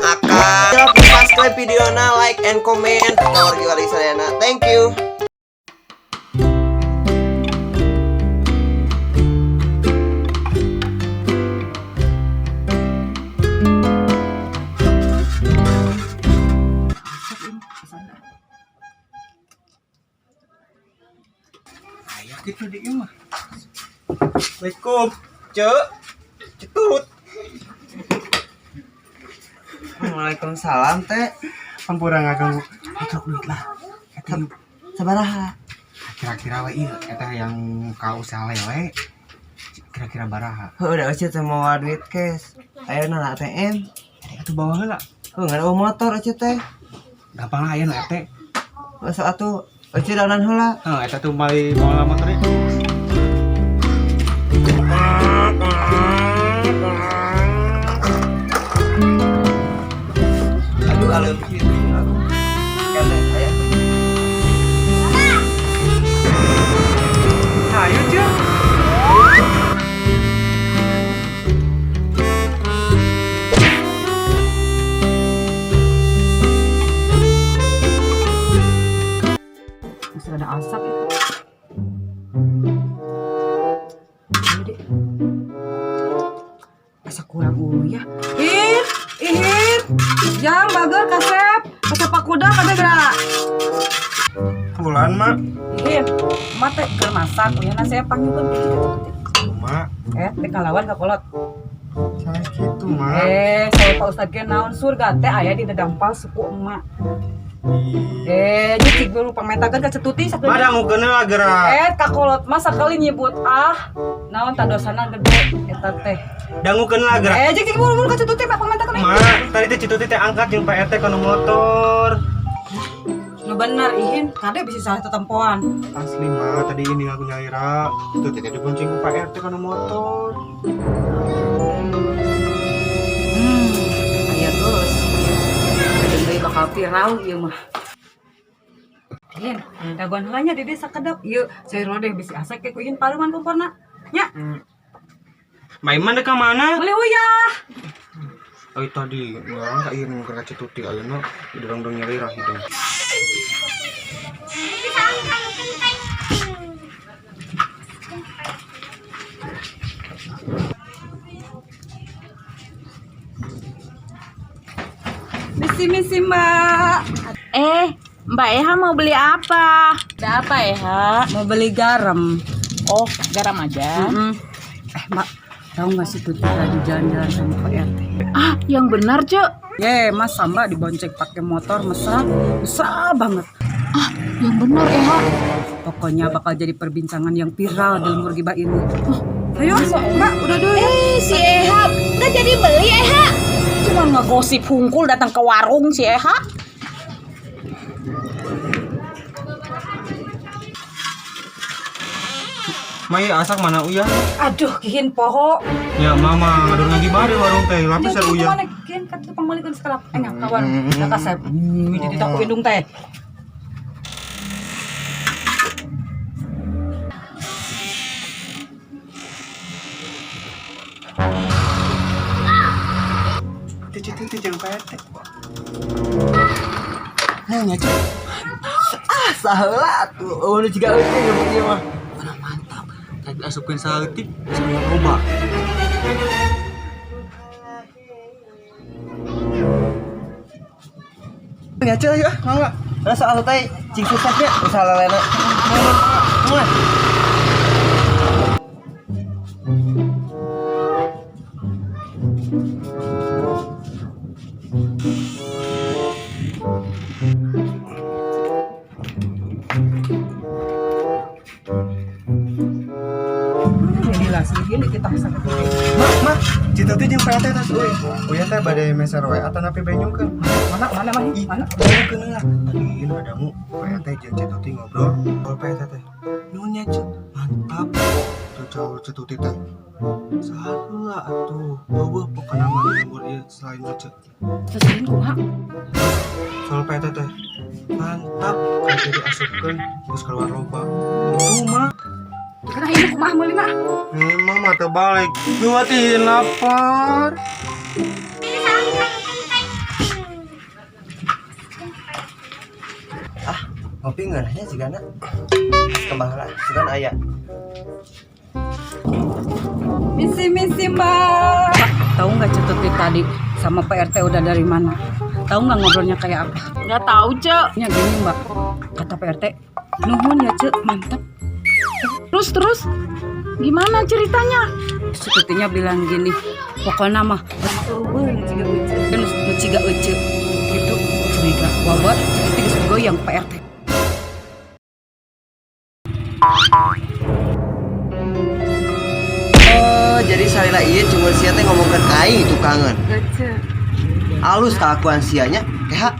jeung akang. Jangan lupa subscribe videona, like and comment. Ka wargi-wargi sadayana. Thank you. Aya gitu di ieu mah. Assalamualaikum, Cek. Cetut. Waalaikumsalam teh. Hampura ngaganggu. Itu duit lah. Eta Sabaraha? kira-kira we ieu eta yang ka usaha lele. Kira-kira baraha. Heuh, da euceut teh mawa duit cash. Ayeuna na ATM. Atuh bawa heula. Heuh, ngan eueuh motor euceut teh. Gampang lah aya nu RT. Masa atuh euceut daunan heula. Heuh, eta tuh bali bawa motor ieu. Aduh, alem kieu. Kene aya. Ayo, Cek. Masih ada asap itu. Ayo deh. Asa kurang uyah. Ih, ih, jam bager kasep, kasep pak kuda kabeh gerak. Bulan, Mak. Ih, emak teh keur masak, uyahna saya panggilkeun. Mak, Eh, teh kalawan ka kolot. salah gitu, Mak. Eh, saya Pak Ustad ge naon surga teh aya di dedampal suku emak. Eh, jadi cik dulu pametakeun ka Cetuti Mak sakali. dangukeun lah gerak. Eh, kakolot mah sakali nyebut ah. Naon ta dosana gede eta teh. Dangukeun lah gerak. Eh, cik cik buru-buru ka Cetuti mah pametakeun. Mak, tadi teh Cituti teh angkat jeung Pak RT kana motor. Nu bener ihin, kade bisa salah tetempoan. Asli mah, tadi ini aku nyaira. Cituti teh dibonceng ku Pak RT kana motor. Aya geus. Deui deui bakal viral ieu mah. Ihin, dagoan heula nya di desa kedap. Ieu sayur lodeh bisi asek ke ku ihin paruman komporna. Nya, Mbak Iman dek ka mana? meuli uyah. Ay tadi orang ka ieu nu ka Cituti ayeuna didorong-dorong nyalira hidung. Misi misi Mbak. Eh, Mbak Eha mau beli apa? Ada apa Eha? Mau beli garam. Oh, garam aja. Mm-mm. Eh, Mbak, tahu nggak sih Tuti lagi jalan-jalan sama Pak RT? Ah, yang benar, Cuk. Ye, Mas Samba dibonceng pakai motor mesra, mesra banget. Ah, yang benar Eha. Pokoknya bakal jadi perbincangan yang viral di lembur gibah ini. Oh, ayo, Mbak, udah dulu ya. Eh, si Eha nggak jadi beli Eha. Cuma ngegosip hungkul datang ke warung si Eha. Mai asak mana uyah? Aduh, kihin poho. Ya mama, ngador ngagibah di warung teh, lapis Jauh, uyah. Mana kihin kan itu pangmalikeun sekalap. Eh, nggak kawan. Nggak kasep. Jadi tak indung teh. Cituti jeung Pak RT. Nanya, Cuk. Ah, saheula atuh. Eueuh nu jiga euceut nyebut ieu mah. Mana mantap. Tadi asupkeun saeutik bisa loba. Ngaco ya, mangga. Rasa atuh teh cing sukses nya usaha lelena. Muah. Jadilah si ini kita sakit. Mak, mak, Cituti jeung Pak RT tas euy. Uyah teh bade meser we atanapi benyungkeun. Mana mana mana Ih, mana? benyungkeun lah. Tadi ini adamu Pak RT jeung Cituti ngobrol. Kalau Pak RT teh, "Nuhun nya, Cuk. Mantap." Tuh cowok Cituti teh. Salah atuh. Eueuh pokona mah di lembur ieu selain Cuk. Terus ini kumaha? Soal Pak RT teh. Mantap, kalau jadi asupkeun geus keluar loba. Itu mah Karena ini kumaha meulina? Memang mata balik. Nyuatin lapar. Ngopi ngeunahnya sigana. Kembang lah, sigana aya. Misi misi, Mbak. Tahu nggak Ceu Tuti tadi sama Pak RT udah dari mana? Tahu nggak ngobrolnya kayak apa? Nggak tahu, Cek. Ya gini, Mbak, kata Pak RT, "Nuhun ya, Cek, mantap." Terus terus gimana ceritanya? Ceu Tutinya bilang gini, pokoknya mah nu ciga ece gitu, curiga wabat Ceu Tuti geus digoyang Pak RT. Oh, jadi salila ieu cungur sia teh ngomongkeun aing tukangan. Ece. Alus kelakuan sianya, keha.